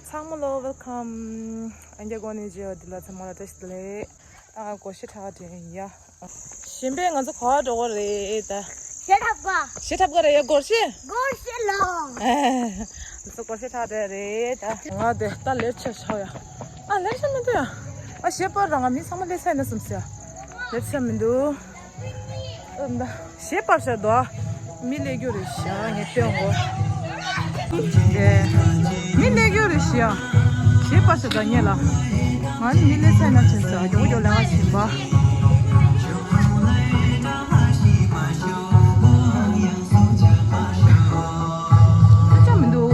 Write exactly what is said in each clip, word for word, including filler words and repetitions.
ཚང་མ་ལོ་welcome། ཨ་རྒྱ་གོ་ནས་བརྗོད་འདི་ལ་ཚང་མ་ལ་བཀྲ་ཤིས་བདེ་ལེགས། ཨ་སྒོར་གཞས་འཁྲབ་དྲན་ཡ། གཞན་པས་ང་ཚོ་ག་པར་འགྲོ་གི་རེད་ད། གཞས་འཁྲབ་ག་གཞས་འཁྲབ་ག་རེད་ཡ། སྒོར་གཞས། སྒོར་གཞས་ལ། ཨ་ང་ཚོ་སྒོར་གཞས་འཁྲབ་དྲན་རེད་ད། ང་དེ་ད་ལེ་ཤ་ཆགས་ཡ། ཨ་ལེ་ཤ་མི་འདུག་ཡ། ཨ་གཞས་པར་རང་ང་མི་ཚང་མ་ལེ་ཤ་ཡིན་ན་སོམས་ཡ། ལེ་ཤ་མི་འདུག་གཞས་པར་བྱ་དོ། མི་ལས་རྒྱུ་རེད་ཤག་ངས་བལྟས་འོང་གོ། མི་ལས་རྒྱུ་རེད་ཤག་གཞས་པར་བྱ་དོ་ངས་ལ། ང་ནི་མི་ལས་ཚད་ན་ཆེན་ས་མགྱོགས་མགྱོགས་ལས་ང་བྱིན་པ། ཅང་མི་འདུག་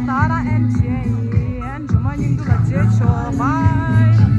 ད་རང་ཨེན་བྱས་ཡིན། ཨེན་མཇུག་མ་སྙིང་སྡུག་ལ་བྱེད་ཆོག Bye.